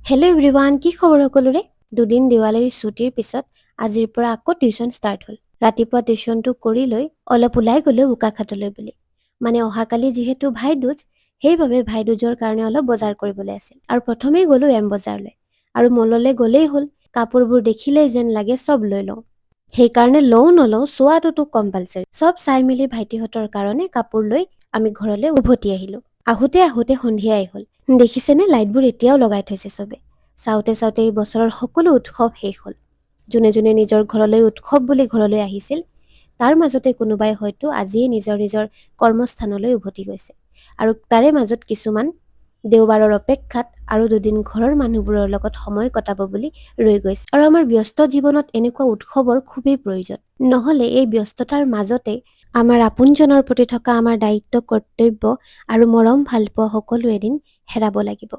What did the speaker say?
Hello' everyone, কি খবৰ সকলোৰে? দুদিন দেৱালীৰ ছুটীৰ পিছত আজিৰ পৰা আকৌ টিউশ্যন ষ্টাৰ্ট হ'ল। ৰাতিপুৱা টিউশ্যনটো কৰি লৈ অলপ ওলাই গ'লো বোকাখাতলৈ বুলি। মানে অহাকালি যিহেতু ভাইদুজ, সেইবাবে ভাইদুজৰ কাৰণে অলপ বজাৰ কৰিবলৈ আছিল। আৰু প্ৰথমেই গ'লো এম বজাৰলৈ। আৰু মললৈ গ'লেই হ'ল, কাপোৰবোৰ দেখিলেই যেন লাগে চব লৈ লওঁ। সেইকাৰণে লওঁ নলওঁ চোৱাটোতো কম্পালচাৰী। চব চাই মেলি ভাইটিহঁতৰ কাৰণে কাপোৰ লৈ আমি ঘৰলৈ উভতি আহিলো। আহোঁতে আহোঁতে সন্ধিয়াই হ'ল। দেখিছেনে, লাইটবোৰ এতিয়াও লগাই থৈছে চবে। চাওঁতে চাওঁতে এই বছৰৰ সকলো উৎসৱ শেষ হ'ল। যোনে যোনে নিজৰ ঘৰলৈ উৎসৱ বুলি ঘৰলৈ আহিছিল, তাৰ মাজতে কোনোবাই হয়তো আজিয়ে নিজৰ নিজৰ কৰ্মস্থানলৈ উভতি গৈছে। আৰু তাৰে মাজত কিছুমান দেওবাৰৰ অপেক্ষাত আৰু দুদিন ঘৰৰ মানুহবোৰৰ লগত সময় কটাব বুলি ৰৈ গৈছে। আৰু আমাৰ ব্যস্ত জীৱনত এনেকুৱা উৎসৱৰ খুবেই প্ৰয়োজন। নহ'লে এই ব্যস্ততাৰ মাজতে আমাৰ আপোনজনৰ প্ৰতি থকা আমাৰ দায়িত্ব, কৰ্তব্য আৰু মৰম ভালপোৱা সকলো এদিন হেৰাব লাগিব।